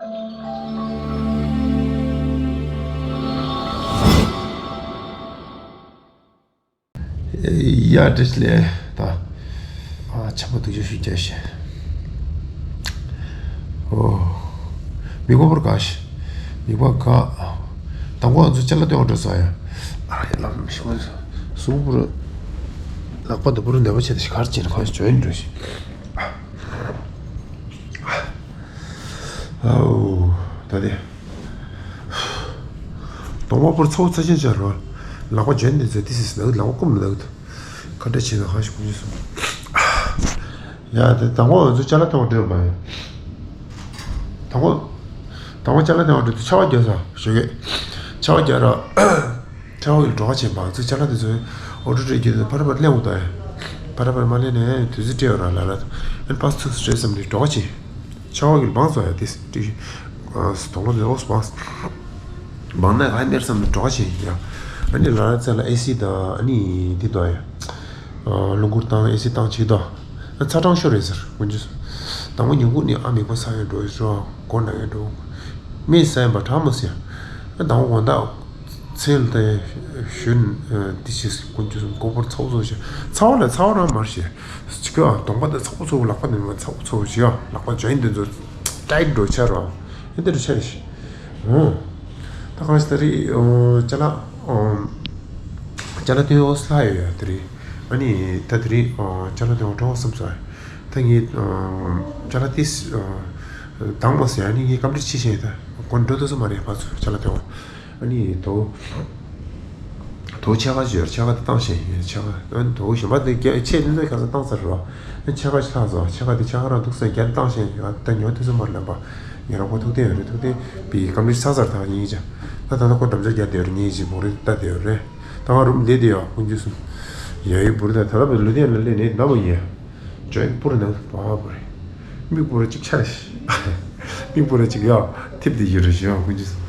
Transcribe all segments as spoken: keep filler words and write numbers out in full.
ཡ་བཀྲ་ཤིས་བདེ་ལེགས། ད་ཨ་ཆབ་པ་དུག་ཅག་ཤུགས་རྒྱག་ཤིག་ཨོ། མིག་པ་པར་ག་ཤི། མིག་པ་ག་དང་པོ་ང་ཚོ་ཅ་ལག་སྟོན་པར་འགྲོ་ས་ཡ། ཨ་ཡ་ལམ་ཤི་མ་སུ་པུ་རུ། ལག་པ་དུ་པུ་རུ་ནད་པ་བྱས་ཏེ་ཤི་གར་ཅན་ཁོ་ཞོན་འགྲོ་ཤི། ཨའུ། ད་དེ། གདོང་པ་པོར་ཚ་བོ་ཚ་ཆེན་ཆགས་རོ། ལག་པ་འཇོན་ཏེ་མཛད་དེ་སིས་ལག་ལག་པ་བསྐུམ་ལག་ཁ་བྲལ་བྱེད་ན་ཧ་ཞིག་ཀུན་སྤྱོད་སོང་། ཡ་དེ་དང་པོ་ང་ཚོ་ཅ་ལག་སྟོན་པར་འགྲོ་བ་ཡིན། དང་པོ། དང་པོ་ཅ་ལག་སྟོན་པར་འགྲོ་དུས་ཆར་པ་རྒྱག་ས་ཞོགས་ཀས། ཆར་པ་རྒྱག་ར། ཆར་པ་གིས་འགྲོ་ཁ་བྱེད་པ་ང་ཚོ་ཅ་ལག་དེ་ཚོ་ཨོ་ཊོ་རེ་རྒྱུ་དེ་ཕར་ཕར་ལེན་འོང་ད་ཡ། ཕར་ཕར་མ་ལེན་ནས་དུས་ཚོད་སྤྲད་ཡོད་ར་ལ་ལ། ཨན་པ་སི་ཚུགས་སུ་སྤྲད་བསམ་ནས་འགྲོ་ཁ་བྱེད། ཆར་པ་གིས་སྦངས་སོང་ཡ་དེ་སྤྲད་ཤི། དོང་ལོ་དེ་ལོགས་སུ་སྦངས། སྦངས་ན་ག་ཡ་མེར་བསམ་ནས་འགྲོ་ཁ་བྱེད་ཡ། ཨ་ནི་ལ་ལ་ཚེ་ལ་ཨེ་སི་དང་ཨ་ནི་དེ་དོ་ཡ། རླུང་འཁོར་བཏང་ཨེ་སི་བཏང་བྱེད་དོ། ཚ་གྲང་ཤོར་རེད་ཟེར་དཀོན་མཆོག་གསུམ། དང་པོ་ཉིན་གུང་ནས་ཨ་མིག་པ་ཚ་ཡོད་འགྲོ་ཞོ་མགོ་ན་ཡོད་འགྲོ། མི་ཟ་ཡིན་པ་དྲག་མོ་ཟེར། ཨ་དང་པོ་དགོང་དག་ཚེ་ལ་ལྟ་ཞོན་འདི་ཞེས་དཀོན་མཆོག་གསུམ་མགོ་པོར་ཚ་བོ་ཚ་བོ་ཞེས་ཚ་བོ་ལ་ཚ་བོ་རང་མར་ཞེས་ཅི་ག་གདོང་པ་དང་ཚ་བོ་ཚ་བོ་ལག་པ་ནས་མ་ཚ་བོ་ཚ་བོ་ཞེས་ལག་པ་འཇོན་འདི་ཚོ་ཏའིཊ་འགྲོ་ཆ་རོ། ཨེ་འདི་རུ་ཆ་རེ་ཞེས། ཨོ། ད་གང་ཞིག་ད་རེས་ཅ་ལག་ཅ་ལག་སྟོན་འོ་སླ་ཡོད་ཡ་དེ་རེད། ཨ་ནི་ད་དེ་རིང་ཅ་ལག་སྟོན་བ་འགྲོ་བསམ་སོང་། ད་ངས་ཅ་ལག་ཏིས་དང་མ་ཟེར་ཨ་ནི་ངས་ཀམ་པི་ལིཊ་བྱེད་ཤེས་ད་གོ་འགྲོ་ཐུབ་ས་མ་རེད་ཕར་ཚུར་ཅ་ལག་སྟོན་བ། ཨ་ནི་དོ་དོ་ཕྱེད་ཀ་ཅིག་ཡོད་ཕྱེད་ཀ་དེ་བཏང་ཤེས་ཡོད་ཕྱེད་ཀ་ཨ་ནི་དོ་གཞན་པ་དེ་རྒྱ་ཆེས་དེ་ཚོ་ག་ས་བཏང་ཚར་རོ། ཨ་ཕྱེད་ཀ་ཅིག་ལྷག་སོང་ཕྱེད་ཀ་དེ་ཕྱེད་ཀ་རང་ཐུག་ས་རྒྱ་བཏང་ཤེས་ཡོད་ད་ཉོ་ཐུབ་ས་མ་རེད་ལབ་པ། ངེད་རང་ཁོ་ཐུག་བསྟན་ཡོད་རེད་ཐུག་བསྟན་པའི་ཀམ་པི་ལིཊ་ཚར་ཚར་ད་ངེད་ཀྱང་ད་ད་ལྟ་ཁོ་འགྲམ་ལྕག་རྒྱག་བསྡད་ཡོད་རེད་ངེད་ཀྱི་བོ་རེད་ལྟ་བསྡད་ཡོད་རེད། ད་ང་རུམ་བསྡད་དེ་ཡོད་དཀོན་མཆོག་གསུམ། ཡ་ཡི་བུར་ད་ད་ལ་བའི་ལུས་རྟེན་ལ་སླེབས་ནས་ད་བ་ཡིན། ཇོ་ཡི་བུར་ནང་བ་བ་བུར། མིག་བུར་གཅིག་ཆ་རེ་ཤི། མིག་བུར་གཅིག་ཡ། ཐིབ་དེ་ཡི་རུ་ཞི་ཡ་དཀོན་མཆོག་གསུམ།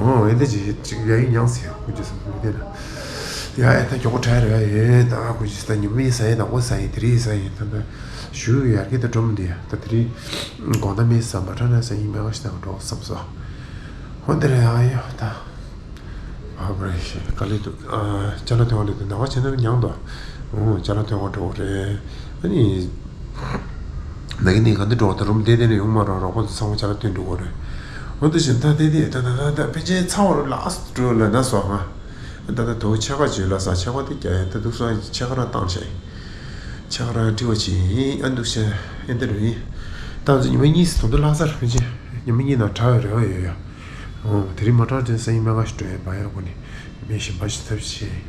ཨོ་ཨེ་འདི་ཅི་ཅིག་ཡ་ཡི་མྱངས་སི་ཡ་དཀོན་མཆོག་གསུམ་ལུས་རྟེན་ལ། ཡ་ཨེ་ད་མགྱོགས་པོ་དྲག་རེ་ཡ་ཡེ་ད་དཀོན་མཆོག་གསུམ་ད་ཉི་མ་ཡི་ས་ཡི་ད་ངོ་ས་ཡི་དེ་རི་ཡི་ས་ཡི་ད་ད། ཞུ་ཡ་གི་ད་འགྲོ་མི་འདི་ཡ་ད་དེ་རི། དགོང་དག་མི་ས་མ་དྲག་ན་ས་ཡི་མེ་ག་ཤི་ད་འགྲོ་བསམ་སོ། ཧོ་འདི་རེ་ཡ་ཡ་ད། ཨ་བ་རེ་ཤི་ག་ལེ་དུ་ཨ་ཅ་ལག་ཐོན་བ་ལེ་དུ་ནང་བ་བྱས་ན་མྱང་དོ། ཨོ་ཅ་ལག་ཐོན་བ་འགྲོ་རེད། ཨ་ནི། ན་གི་ནི་ག་འདི་འགྲོ་བ་ད་རུམ་བསྡད་དེ་ནས་ཡོང་མ་རོགས་རོགས་པ་ཚོ་ཚང་མ་ཅ་ལག་ཐོན་འགྲོ་གོ་རེད། ཨོ་དུ་བཞིན་ད་དེ་དེ་ད་ད་ད་ད་ཕལ་ཆེར་ཚང་བ་རུ་ལ་ཨ་སི་འགྲོ་ལ་ན་སོ་ང་། ད་ད་དོ་ཆ་ག་བྱོས་ལ་ས་ཆ་ག་དེ་རྒྱ་ཡན་ད་འདུག་སོང་ཆ་ག་ར་བཏང་བྱས། ཆ་ག་ར་འབྲི་བ་བྱས་ཨ་འདུག་བྱས་ཨེ་འདི་རུ་ཡིན། ད་ཚོ་ཉི་མ་གཉིས་སུ་དུང་དུ་ལྷག་ཚར་ཕལ་ཆེར་ཉི་མ་གཉིས་ནང་དྲག་ཡོད་རེད་ཨ་ཡོད་ཡོད། ཨོ། དེ་རིང་མ་དྲག་དྲན་སང་ཉིན་སྨན་ཁང་ཞིག་འགྲོ་ཡས་བ་ཡ་གོ་ནི། མི་གཞན་པ་ཞིག་ཐབས་ཤེས།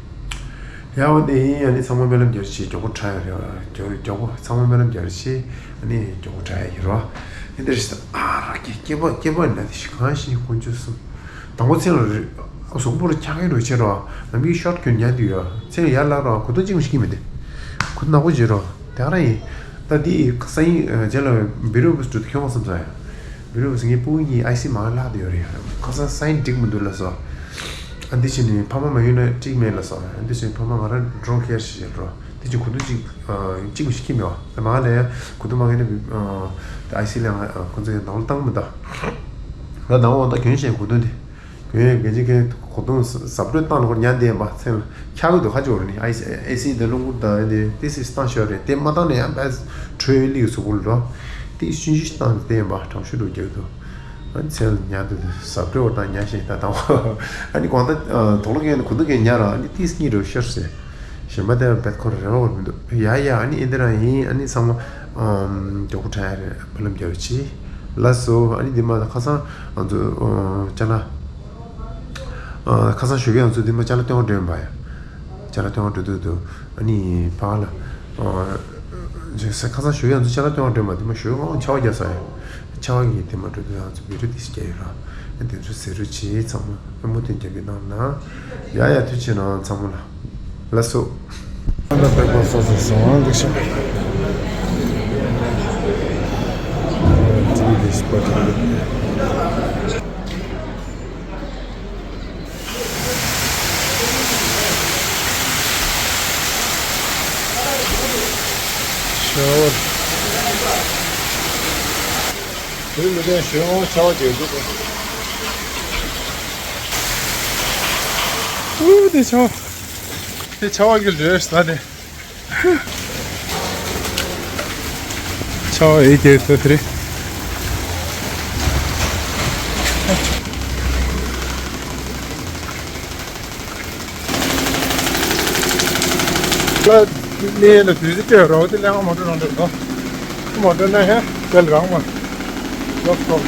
ཡ་འོ་དེ་ཡིན་ཡ་ནི་ཚང་མ་སྨོན་ལམ་རྒྱབ་ཤིག་མགྱོགས་པོ་དྲག་ཡོད་རེད་བ། མགྱོགས་མགྱོགས་པོ་ཚང་མ་སྨོན་ལམ་རྒྱབ་ཤིག་ཨ་ནི་མགྱོགས་པོ་དྲག་ཡ་ཡིན་རོ། ཨེ་འདིར་ཞིག་ཨ་ར་སྐྱེ་སྐྱེ་པ་སྐྱེ་པ་ན་དེ་ཞིག་གང་ཞིག་དཀོན་མཆོག་གསུམ། དང་པོ་ཚེ་ལ་རེད། གཟུགས་པོ་རུ་འཁྱག་གི་རུ་ཆེ་རོ། ལམ་གྱི་ཤོར་གྱོན་ཉལ་དུ་ཡོད། ཚེ་ལ་ཡར་ལག་རོ་གོ་དོན་གཅིག་མ་ཞིག་གི་མི་འདུག་གུ་ནག་པོ་བྱེད་རོ། དེ་ག་རང་ཡིན། ད་དེ་ཡི་ས་ཡིན་རྗེས་ལ་བི་རུ་བུ་སུ་ཁྱོད་བསམ་ཚོ་ཡ། བི་རུ་བུ་སུ་ངའི་སྤུ་གུ་གཉིས་ཨའི་སི་མ་ལྷག་དེ་ཡོད་རེད་ཡ། ཁ་སང་ས་ཡིན་འགྲིག་མི་འདུག་ལ་སོ། ཨ་འདི་ཕྱིན་ནས་ཕ་མ་མ་ཡོང་ན་འགྲིག་མེད་ལ་སོ། ཨ་འདི་ཕྱིན་ཕ་མ་ང་རང་འགྲོ་ཁེར་ཞིག་བྱེད་རོ། དེ་ཅི་གུ་དུ་ཅིག་ཅིག་མི་ཤི་ཁྱིམ་ཡོད་ད་མ་ལས་གུ་དུ་མ་གི་ནི་ཨའི་སི་ལས་ང་ཁོ་ཚོ་ཡང་ནང་ལ་བཏང་མི་ད། ང་ནང་འོང་ད་གྱོན་བྱས་གུ་དུ་འདི། གྱོན་གན་ཅི་གན་གོ་དུང་ཟབ་སྤྲོད་བཏང་ལ་ཁོར་ཉན་བསྡད་ཡིན་པ་ཚེ་ལ་འཁྱག་གི་འདུག་ཁ་ཅིག་འོར་ནི་ཨའི་སི་ཨའི་སི་དེ་རླུང་བུ་དང་དེ་ཏི་སི་བཏང་ཤོར་རེད་དེ་མ་བཏང་ནས་ཡང་བས་དྲོད་ལི་གི་གཟུགས་པོ་ལ་འགྲོ། དེ་ཤུན་ཤུན་བཏང་ནས་བསྡད་ཡིན་པ་གྲང་ཤུ་འགྲོ་རྒྱག་འདུག་ཨ་ནི་ཚེ་ལ་ཉལ་དུ་ཟབ་སྤྲོད་བར་དང་ཉལ་ཞིང་ད་དང་ཨ་ནི་གོང་ད་དོག་ལོ་གན་གུ་དུ་གན་ཉལ་ར་ཨ་ནི་ཏིས་གཉིས་རུ་ཤར་ཟེར། གཞན་པ་དེ་ལ་བེད་ཁོ་རེ་བ་བར་མི་འདུག་ཡ་ཡ་ཨ་ནི་ཨེ་འདི་རང་ཡིན་ཨ་ནི་ཚང་མ་མགྱོགས་པོ་དྲག་ཡ་རེད་བ་ལམ་རྒྱབ་ཅི། ལ་སོ་ཨ་ནི་འདི་མ་ལ་ཁ་སང་ང་ཚོ་ཅ་ལག་ཁ་སང་ཞོགས་ཀས་ང་ཚོ་འདི་མ་ཅ་ལག་སྟོན་བ་འགྲོ་ཡིན་པ་ཡ། ཅ་ལག་སྟོན་བ་འགྲོ་དུས་དུ་ཨ་ནི་ཕ་ལ། ཁ་སང་ཞོགས་ཀས་ང་ཚོ་ཅ་ལག་སྟོན་བ་འགྲོ་ཡིན་པ་འདི་མ་ཞོགས་ཀས་ཆར་པ་རྒྱག་ས་ཡ། ཆར་པ་གི་འདི་མ་འགྲོ་དུས་ང་ཚོ་བི་ཌིའོ་འདི་ཞིག་རྒྱག་ཡོད་ར། དེ་ཚོ་ཟེར་རོ་ཅི་ཚང་མ་ཨ་མུ་མཐུད་རྒྱབ་པའི་ནང་ན། ཡ་ཡ་ཐུགས་རྗེ་གནང་ཚང་མ་ལ། ལགས་སོ། ཨ་ད་པེག་ཕ་སི་ཊི་སོང་ལགས་སོ། ཏི་ཝི་ལས་སྤར་ཐུབ་ཡོད། ཤ་ཝར། མི་ལྡན་ཞོན་འོང་ཆ་བ་རྒྱག་འདུག་ཨུ་དེ་ཆ་བ། དེ་ཆ་བ་གི་ལོས་ས་དེ། ཆ་བ་ཨེ་ཀྱེ་ཐོ་ཐི་རེ། ལ་ནས་ལ་དུས་ཚོད་སྤྲད་རོགས་དེ་ལས་ང་མ་འགྲོ་རང་འགྲོ་དོ། མ་འགྲོ་ན་ཧེ་དལ་རང་མ། ལོག་ཐོག་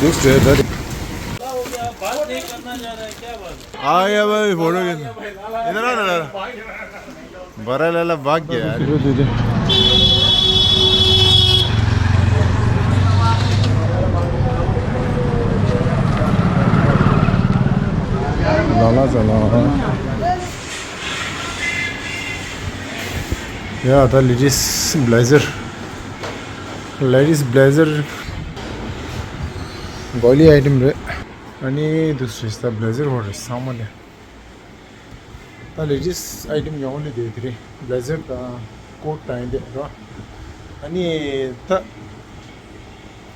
དུས་ཚོད་ད། हाँ यार भाई फोटो के इधर आ ना। बड़ा लाला भाग गया यार। लाला चला। या, ད་ལེ་ཌིས་བྷི་ལེ་ཟར། ལེ་ཌིས་བྷི་ལེ་ཟར། གོ་ལི་ཨའི་ཊམ་རེད། ཨ་ནི་དུ་སུ་ད་བྷི་ལེ་ཟར་ཧོ་རེད་ཚང་མ་ལས། ད་ལེ་ཌིས་ཨའི་ཊམ་ཡོང་ལེ་དེ་དེ་རེད། བྷི་ལེ་ཟར་དང་ཀོཊ་དང་ཡིན་དེ་རོ། ཨ་ནི་ད་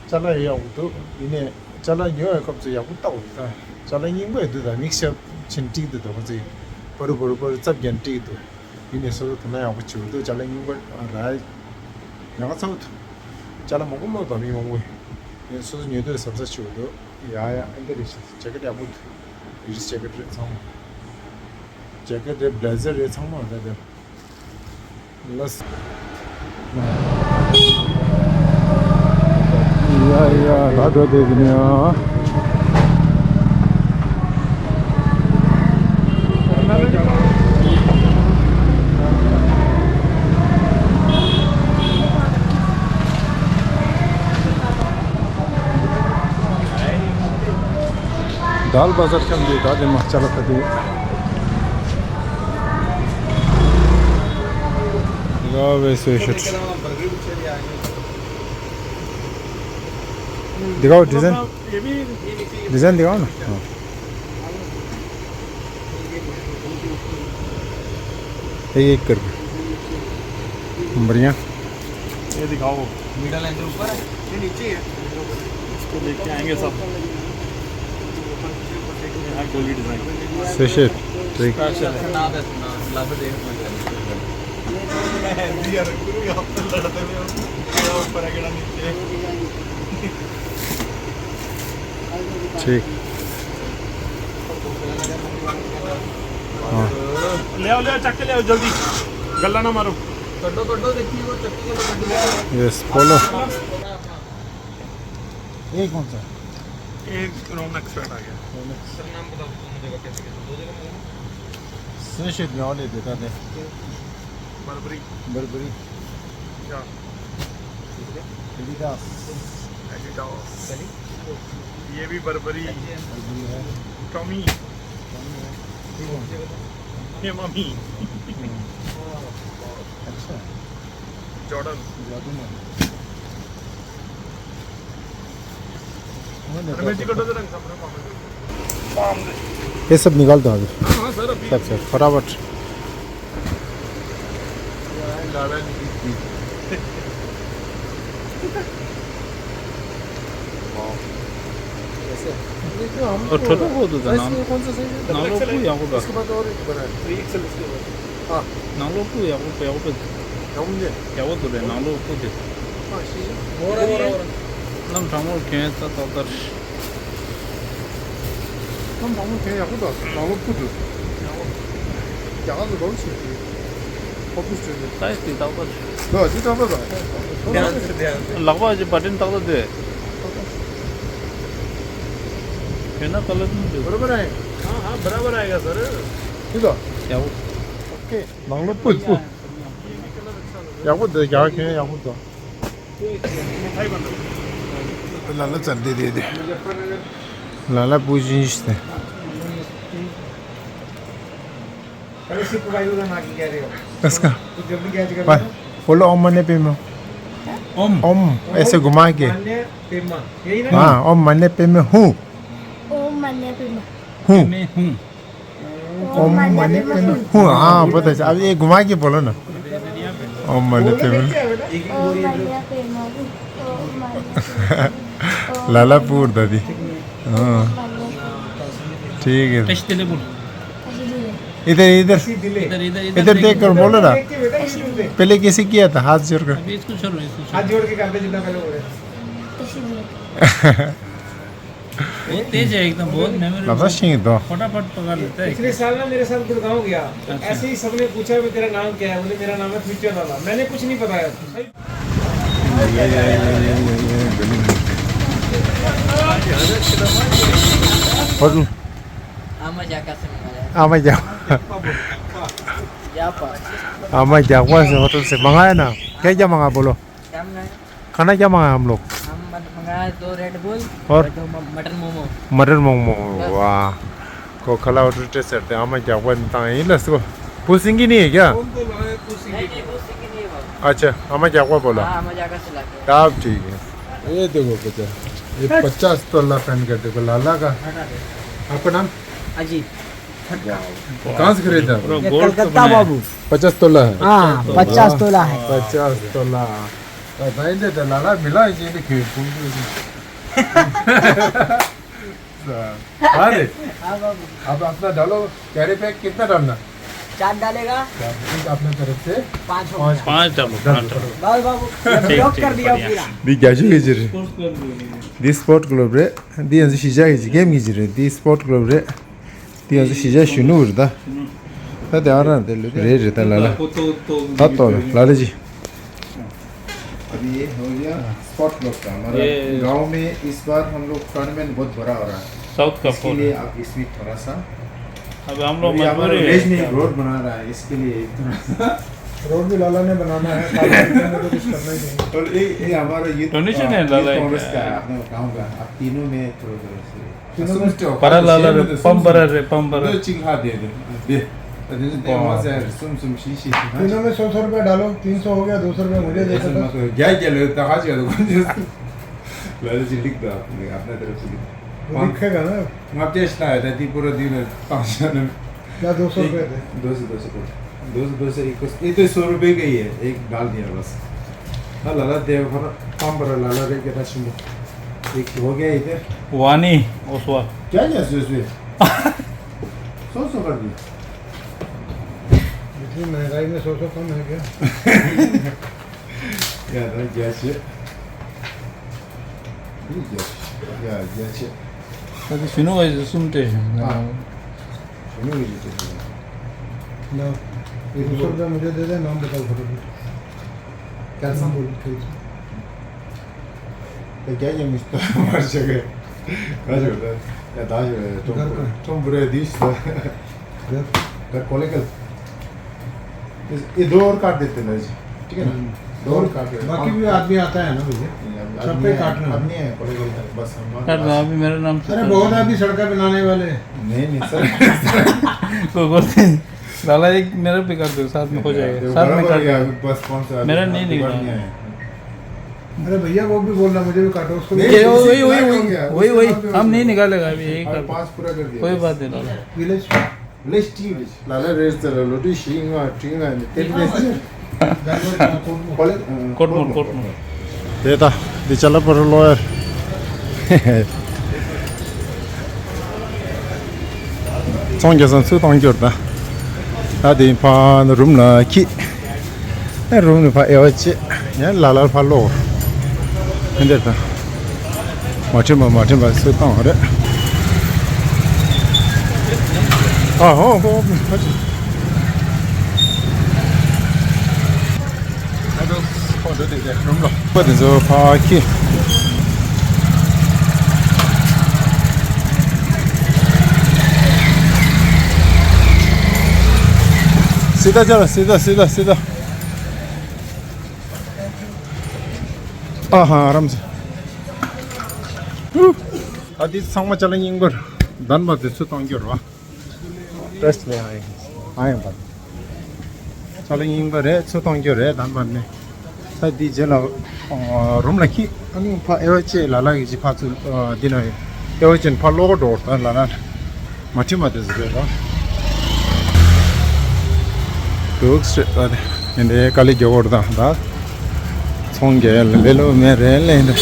ཅ་ལག་ཡག་པོ་འདུག་ཡིན་ནའི་ཅ་ལག་ཉོ་བའི་སྐབས་སུ་ཡག་པོ་ལྟ་དགོས་ད། ཅ་ལག་རྙིང་པ་འདུག་ད་མིག་ཤེལ་ཆེན་ཏིག་འདུག་ད་ཁོ་ཚོས་པར་པར་པར་རྩབ་རྒྱན་ཏིག་འདུག་ཡིན་ནའི་སོ་སོ་དོ་སྣང་ཡག་པོ་བྱེད་དགོས་འདུག་ཅ་ལག་རྙིང་པ་ར་ཡག་ཚ་བོ་འདུག་ཅ་ལག་མང་པོ་མང་པོ་དང་མི་མང་པོ་ཡིན། སོ་སོ་ཉོ་དུས་གཟབ་གཟབ་བྱེད་དགོས་འདུག་ཡ་ཡ་ཨེ་འདྲ་རེད་ཤག་ཇེ་ཀེ་ཊི་ཡག་པོ་འདུག་ལེ་ཌིས་ཇེ་ཀེ་ཊི་རེད་ཚང་མ། ཇེ་ཀེ་ཊི་རེད། བྷི་ལེ་ཟར་རེད་ཚང་མ་རེད་དེ། ལགས། ཡ་ཡ་ད་འགྲོ་བསྡད་ཀྱི་ནི་ཨ། दाल बाजार के हम देखा दे माशाल्लाह कदे। ला वैसे शर्ट। दिखाओ डिजाइन। डिजाइन दिखाओ ना। हाँ। एक एक करके। बढ़िया। ये दिखाओ। मिडल एंड ऊपर है, ये नीचे है। इसको देख के आएंगे सब। ये है गोली डिजाइन। स्पेशल। ठीक। स्पेशल है। ठीक। हाँ। ले आओ, ले आओ, चक के ले आओ जल्दी, गल्ला ना मारो। ਕੱਢੋ ਕੱਢੋ, ਦੇਖੀ ਉਹ ਚੱਕੀ ਕਿਵੇਂ ਕੱਢੀ। यस, बोलो। ये कौन सा? एक रोमैक्स शर्ट आ गया। रोमैक्स। सर नाम बताओ, दोनों जगह कैसे कैसे, दो जगह। स्वेटशर्ट में और ले देता थे। बर्बरी। बर्बरी। क्या? एडिडास। एडिडास। ये भी बर्बरी। बर्बरी है। टॉमी। टॉमी है। ये कौन? ये मम्मी। अच्छा। जॉर्डन। जॉर्डन है। ये सब निकाल दो अभी। हाँ, हाँ, सर, अभी। सब, सब, फटाफट। और छोटा बहुत होता है, नाम, नाम लोग को यहाँ को इसके बाद और एक बड़ा है। हाँ। ནང་ལོགས་སྤུ་ཡག་པོ་ཡག་པོ། ཡག་པོ་འདུག་ཡག་པོ་འདུག་རེད། ནང་ལོགས་སྤུ་དེ། ཨ་ཤེས། ཧོ་ར་ཧོ་ར་ཧོ་ར། གནམ་གྲང་མོར་གྱོན་ས་ཏག་ཏག་རེད། གནམ་གྲང་མོར་གྱོན་ཡག་པོ་འདུག་ནང་ལོགས་སྤུ་འདུག་རྒྱ་གར་ལ་ལོར་ཞིག་གི་ཧོ་པུ་སྤྲོད་དེ། ས་ཡི་སི་ཏག་ཏག་རེད། འདུག་ཅི་ཏག་ཏག་འདུག་ལག་པ་ཅིག་བ་ཏིན་ཏག་ཏག་འདུག་གྱོན་ན་ཀ་ལར་འདུག हाँ, हाँ, बराबर आएगा सर। ཡག་པོ། ཨོ་ཁེ། ནང་ལོགས་སྤུ་སྤུ། ཡག་པོ་འདུག་རྒྱ་གར་གྱོན་ཡག་པོ་འདུག་ལ་ལ་ཙར་དེ་དེ་དེ། ལ་ལ་པུ་ཅིན་ཤི་དེ། अरे सिर्फ भाई उधर ना की कह रहे हो। इसका। तो जल्दी कैच कर लो। बोलो ओम मने पेमे। ओम। ओम, ऐसे घुमा के। माने पेमा। यही ना? हाँ, ओम मने पेमे हूँ। ओम मने पेमा। हूँ। पेमे हूँ। ओम मने पेमे हूँ। हाँ, बहुत अच्छा। अब ये घुमा के बोलो ना। ओम मने पेमे। ओम मने पेमे हूँ। ओम मने لالا پور دادی. ہاں. ٹھیک ہے. تشدیل بول. ادھر، ادھر. ادھر، ادھر، ادھر ادھر دیکھ کر بولو نا. پہلے کیسے کیا تھا؟ ہاتھ جوڑ کر. ابھی اس کو چھوڑو، اس کو چھوڑو. ہاتھ جوڑ کے کرتے جتنا پہلے ہو رہے. بہت تیز ہے ایک دم، بہت میموری. لفظ شنگ دو. فٹافٹ پکڑ لیتا ہے. پچھلے سال نا میرے ساتھ گڑگاؤں گیا. اچھا. ایسے ہی سب نے پوچھا بھی، "تیرا نام کیا ہے؟" بولے، "میرا نام ہے فیوچر لالا۔" میں نے کچھ نہیں بتایا. ཨ་མ་རྒྱ་གར་སེམས་ཨ་མ་རྒྱ། ཡ་པ། ཨ་མ་རྒྱག་པ་སེ་ཧོ་ཏལ་སེ་མང་ང་ཡ་ན། क्या क्या मंगा बोलो? क्या मंगाया? खाना क्या मंगाया हम लोग? हम मत-, मंगाया दो रेड बुल और? और दो म-, मटन मोमो। मटन मोमो, बस। वाह। को खला होटल टेस्ट करते हैं, आमा क्या हुआ, नहीं, नहीं, let's go। पूछेंगे नहीं है क्या? कौन तो लाए, पूछेंगे। नहीं, नहीं, पूछेंगे नहीं है बाबू। अच्छा, आमा क्या हुआ बोला? हाँ, आमा क्या का सिला के। तब ठीक है। ये देखो बच्चा, ये पचास तोला पहन कर देखो, लाला का। हटा दे। आपका नाम? अजीत। वाह। कहाँ से खरीदा? पूरा ये गोल्ड कलकत्ता बना है। बाबू। पचास तोला है? हाँ, पचास तोला है। पचास तोला। भाई ने तो लाला मिला है, ये देखिए, कौन सी। अरे, हाँ बाबू। अब अपना डालो, कैरी पैक कितना डालना? चार डालेगा। चार, एक अपने तरफ से पाँच हो गया। पाँच डालो, पाँच डालो। बस बाबू, ये ठीक, ब्लॉक ठीक, कर दिया बढ़िया। पूरा। दी क्या चीज़ है जी? दी स्पोर्ट क्लब रे, दी अंदर शीशा की जी, गेम की जी रे, दी स्पोर्ट क्लब रे। དེ་ཡང་གཞིས་ཆགས་གཞོན་ནུ་རེད་ད། ད་དེ་ཨ་རང་དེ་ལོས་རེད་རེད་ད་ལ་ལ། ད་ལྟོ་ལ་ལ་ལ་ཅི། अभी ये हो गया स्पोर्ट क्लब का, हमारा ये गांव में इस बार हम लोग टूर्नामेंट बहुत बड़ा हो रहा है। साउथ का इसके लिए आप इसमें थोड़ा सा। अब हम लोग अभी हमारा मजबूरी है। विलेज में एक रोड बना रहा है, इसके लिए थोड़ा सा। रोड भी लाला ने बनाना है, साथ में तो कुछ करना ही नहीं। और ये, ये हमारा यूथ, डोनेशन है यूथ लाला कांग्रेस का। का है, अपने गांव का। आप तीनों में थोड़ा थोड़ा से। तीनों में पारा लाला रे, पम्बरा रे, पम्बरा। दो चिंखा दे दे, दे। अरे, दे, वहाँ से सुम सुम शी शी शी। तीनों में सौ सौ रुपया डालो, तीन सौ हो गया, दो सौ रुपया मुझे दे दो। ऐसे मत करो, क्या क्या लो, कहाँ से लो, कौन से? लाला जी लिख दो आपने, अपना तरफ से लिख दो। वो लिखेगा ना? आप टेस्ट ना है, दादी पूरा दिन है, पाँच सौ में। या दो सौ रुपये दे। दो सौ, दो सौ, दो सौ, दो सौ, एक, ये तो सौ रुपये का ही है, एक डाल दिया बस। हाँ, लाला देव, पर पम्बरा लाला रे, के दस में। एक हो गया इधर। वानी, ओसवा। क्या लिया उसमें? सौ सौ कर दिया। इतनी महंगाई में सौ सौ कम है क्या? ཡ་ད་རྒྱ་ཆེ། འདི་རྒྱ་ཆེ། ཡ་རྒྱ་ཆེ། ད་དེ་གཞོན་ནུ་བ་ཡི་གསུམ་སྤྲད་བཞག་ཨ། གཞོན་ནུ་བ་ཡི་སྤྲད་བཞག་ལ། ये दो सौ रुपया मुझे दे दे, नाम बताओ फटाफट। क्या नाम बोलो? तो क्या ये मिस्टर मार सके? कहाँ से होता है? या दाज है, टॉम, घर का। टॉम बुरे दिस। घर। घर कॉलेकल। इस, ये दो और काट देते हैं ना जी, ठीक है ना? हम्म। दो और काट देते हैं। बाकी भी आदमी आता है ना भैया? नहीं, अभी सब आदमी पे है, काटना है। आदमी है, कॉलेकल है, बस हम काट दो, अभी मेरा नाम से अरे, कर दो। बहुत आदमी सड़कें बनाने वाले हैं। नहीं, नहीं, सर। कोई बात नहीं। लाला, एक मेरा भी कर दो, साथ में हो जाएगा। देखो, साथ में बराबर कर दो। यार, बस कौन सा मेरा अभी नहीं आपके पास निकला। नहीं आया। अरे भैया, वो भी बोल रहा, मुझे भी काटो, उसको भी। नहीं, ये वही, वही, वही, वही, वही, वही। हम नहीं निकालेगा अभी, यही कर दो। पाँच पूरा कर दिया। कोई बात नहीं, लाला। विलेज। विलेज टी विलेज। लाला रेस चला, लोटी शींगा, टींगा, ने, तेरे में से। कॉलेज, अ, कोटमोर, कोटमोर। कोटमोर। དེ་ད་འདི་ཅ་ལག་པར་ལོ་ཡར། ཚོང་རྒྱག་ས་ཚུར་བཏང་རྒྱུར་ད། ད་དེ་ཕ་ནི་རུམ་ལ་ཁྱི། ཨེ་རུམ་ནི་ཕ་ཨེ་བ་ཅི། ཡང་ལ་ལར་ཕ་ལོ། ཧེ་འདིར་ད། མ་ཁྲིམས་པ་མ་ཁྲིམས་པ་ཚུར་བཏང་རེད། ཨ་ཧོ་ཧོ་ཧོ། ཁོ་འགྲོ་དེ་དེ་རུམ་ལ། ཁོ་དེ་ཚོ་ཕ་ཁྱི། སི་ཏ་ཅ་ལ་སི་ཏ་སི་ཏ་སི་ཏ། ཨ་ཧ་རམ་ཟེ། ཨ་དེ་ཚང་མ་ཅ་ལག་རྙིང་པར་ལྡན་པ་དེ་ཚོ་གཏོང་རྒྱུ་རེད་བ། ཏྲེས་ལེ་ཨ་ཡིན། ཨ་ཡིན་པ། ཅ་ལག་རྙིང་པ་རེད། ཚུར་གཏོང་རྒྱུ་རེད། དམ་པ་ནི། ད་འདི་རྗེས་ལ་རུམ་ལ་ཁྱི། ཨ་ནི་ཕ་ཨེ་བ་ཅེ་ལ་ལ་གི་ཅི་ཕ་ཚུར་འདི་ན་ཡོད། ཨེ་བ་ཅེ་ཕ་ལོག་འགྲོ་ད་ལ་ལ། མ་ཁྲིམས་མ་དེ་ཟེར་རེད་ད། འདུག་སེ་ཨ་ནི་འདི་དཀའ་ལས་རྒྱག་འོར་ད་ད། ཚོང་རྒྱག་ཡ་ལ་ལེ་ལོ་མེད་རེད་ལེ་འདྲ།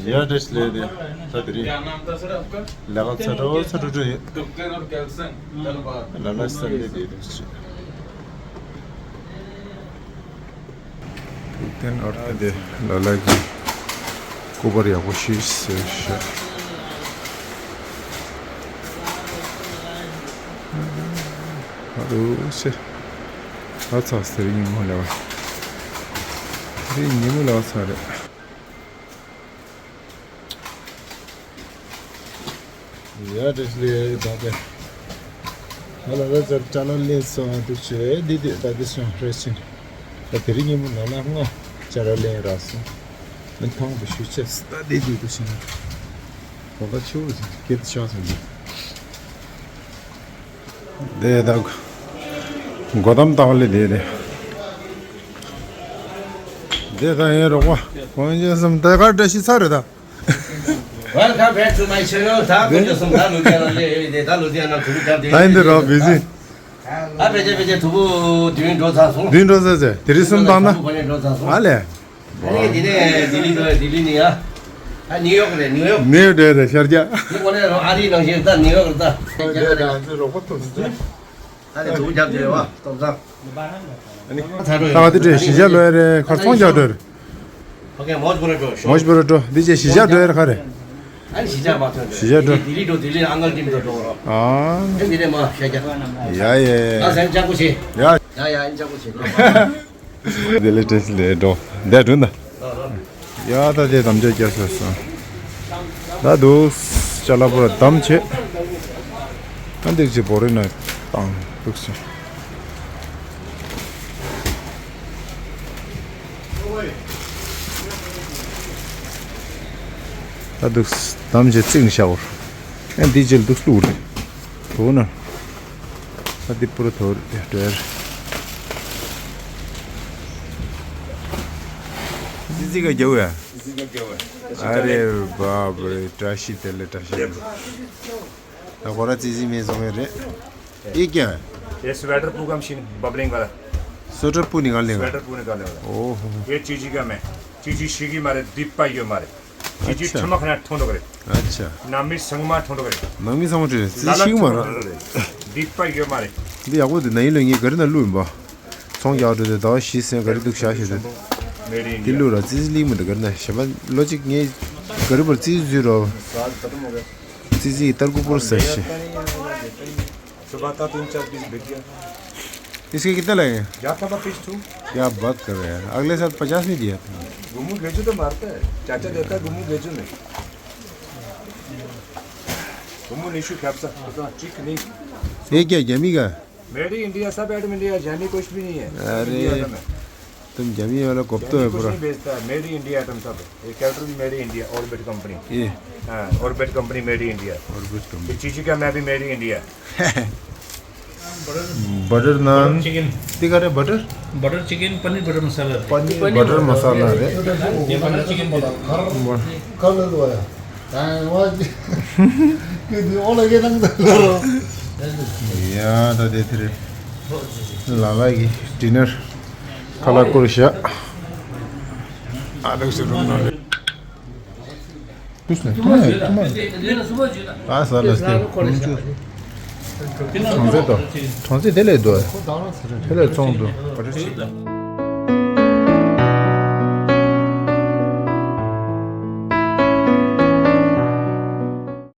ཡ་འདྲ་ཞིག་ལས་དེ་ད་དེ་རིང་ལས་ཀ་ཚ་དྲོ་ཚ་དྲོ་དྲོ་ཡོད། ལ་ལ་ས་ལེ་དེ་རེད་ཅེ། ཐུགས་རྟེན་ཨོར་ཏེ་ལ་ལ་གི་སྐུ་པར་ཡག་པོ་ཞིག་གསོས་ཤག་ཨ་རུ་ཤེ། ཨ་ཚ་ཟེར་ཉིན་མོ་ལེ་བ། དེ་རིང་ཉིན་མོ་ལེ་བ་ཚ་རེད། ཡ་དྲིས་ལེ་ད་དེ། ང་ལ་ལ་ཙར་ཅ་ལག་ལེན་སོང་འདུག་ཆེ་འདི་དེ་ད་དེ་སོང་རེ་ཕྱིན། ད་དེ་རིང་ཉིན་མོ་ན་ན་ང་ཅ་ལག་ལེན་རག་སོང་། ཨ་ཐང་དུ་ཞུ་ཆེ་ད་དེ་དུ་དུ་ཕྱིན། གོ་ད་ཆུ་བོ་ཟིན་སྐད་ཆ་སོང་འདུག་དེ་ད་གོ་དམ་བཏགས་ལེ་དེ་རེད། དེ་ད་ཡིན་རོགས་པ་གོང་ཆེན་གསུམ་དེ་ག་བཀྲ་ཤིས་ཚར་རེད་ད། Welcome back to my channel. ད་ཀུན་སྤྱོད་གསུམ་ད་ལུ་དེ་ལ་ལེ་དེ་ད་ལུ་དེ་ན་ཐུག་གི་ད་དེ་ད་ཡིན་དེ་རོགས་བི་ཟི། ད་ཕལ་ཆེར་ཕལ་ཆེར་དུ་བུ་བདུན་འགྲོ་ཚར་སོང་། བདུན་འགྲོ་ཚར་ཚེ་དེ་རིང་གསུམ་བཏང་ན། དུ་བུ་ག་ནས་འགྲོ་ཚར་སོང་། ཨ་ལེ། ཨ་ནི་དེ་ནས་ལྡི་ལི་འགྲོ་ལྡི་ལི་ནས་ཡ། ད་ནིའུ་ཡོག་རེད་ནིའུ་ཡོག་ནིའུ་ཡོག་རེད་རེད་ཤར་རྒྱག་དེ་ཀོ་ནས་རོ་ཨ་རིའི་ནང་བཞིན་ད་ནིའུ་ཡོག་རེད་ད། ད་དེ་རོགས་པ་ཐུག་སོང་། ད་དེ་དུ་བུ་རྒྱབ་བྱས་བ་སྟོབས་བཟང་། ཨ་ནི་ད་ག་དེ་འགྲོ་གཞིས་ཆགས་ལོས་རེད་ཁར་སོང་རྒྱག་འགྲོ་རེད། ཨོ་ཀེ་མོཇ་བོ་ར་འགྲོ་ཤོག་མོཇ་བོ་ར་འགྲོ་འདི་ཅེ་གཞིས་ཆགས་འགྲོ་ཡ་ར་ག་རེད། ཨ་ནི་གཞིས་ཆགས་མ་ཐོན་གཞིས་ཆགས་འགྲོ། ལྡི་ལི་འགྲོ་ལྡི་ལི་ཨང་ཀལ་ཊིམ་དུ་འགྲོ་རོགས། ཨ་ཨེ་འདི་ནས་མ་ཤ་རྒྱག་ཡ་ཡེ། ད་སེམས་ཅག་པོ་བྱེད། ཡ། ཡ་ཡ་ཨེ་ཅག་པོ་བྱེད། དེ་ལས་དྲན་ལས་འགྲོ་འདས་འགྲོ་ན། ཡ་ད་དེ་དམ་བཅའ་རྒྱག་སོང་སོང་། ད་འདུག་ཅ་ལག་པོ་ར་དམ་བྱེད། ད་འདུག་ཅེ་བོ་རེ་ན་བཏང་འདུག་སོང་། ད་འདུག་དམ་བཅའ་བརྩིགས་ནས་བཞག་གོ་ཨ་འདི་རྗེས་འདུག་བླུགས་རེད། དོ་ན། ད་འདི་པུ་ར་དོ་རེད་འདྲ། ཙི་ཙི་ག་རྒྱབ་ཡ། ཨ་རེ་བ་བ་རེ་བཀྲ་ཤིས་བདེ་ལེགས་བཀྲ་ཤིས་བདེ་ལེགས། ད་ཁོ་ར་ཙི་ཙི་མེད་སོང་ངེ་རེད། ये क्या है? ये स्वेटर पूरा मशीन बबलिंग वाला। स्वेटर पूनी निकालने वाला। स्वेटर पूरा निकालने वाला। ओहो। ये चीजी का मैं। चीजी शिगी मारे, दीपा यो मारे। चीजी अच्छा। चमकना ठोंडो करे। अच्छा। नामी संगमा ठोंडो करे। नमी समझ रहे, लाला शीग मारा। ठोंडो करे। दीपा यो मारे। दी आगो दे नहीं लेंगे, घर ना लूँ बा। ཚོང་རྒྱག་འགྲོ་དེ་ཟླ་བ་བཞི་ཟིན་ག་རེ་འདུག་བྱ་ཞེས་དུས། Made in དེ་India. ལུས་ལ་ཙི་ཙི་ལིག་མི་འདུག་ག་རེ་ན་གཞན་པ་ལོ་གཅིག་ངས་ག་རེ་བར་ཙི་ཙི་བཟོས་རོགས། ཙི་ཙི་ཡི་ཏར་ཀུ་པུར་ཟ་ཞེས། सुबह था तीन चार पीस बिक गया। इसके कितने लगे? क्या था पीस टू? क्या बात कर रहे हैं, अगले साल पचास नहीं दिया था। गुमू गेजू तो मारता है, चाचा देता है गुमू गेजू में। गुमू निशु ख्यापसा, तो चिक नहीं। ये क्या जमी का? Made in India, सब made in India, जानी कुछ भी नहीं है। अरे, इंडिया का मैं। तुम जमी वाला कोफ्ता है कुछ पूरा। नहीं बेचता है, made in India आइटम सब है। ये कैरेक्टर भी made in India, orbit company. ये। हाँ, orbit company made in India। Orbit company. ये चीची का मैं भी made in India। बटर नान। चिकन। ठीक है, बटर? बटर चिकन, पनीर बटर मसाला। पनीर बटर मसाला है। ये बटर चिकन। कर लो तो आया। ཡ་ད་དེ་དེ་རེད། ལ་ལ་གི་ཌི་ནར་ཁ་ལག་བསྐུར་བཞག་ཨ་ལགས་སུ་རུམ་ནང་རེད། ཨ་ས་ལ་སྟེ་ཁོང་ཚོ་གྲོང་ཚོ་དེ་ལས་འདུག་དེ་ལས་ཚོང་འདུག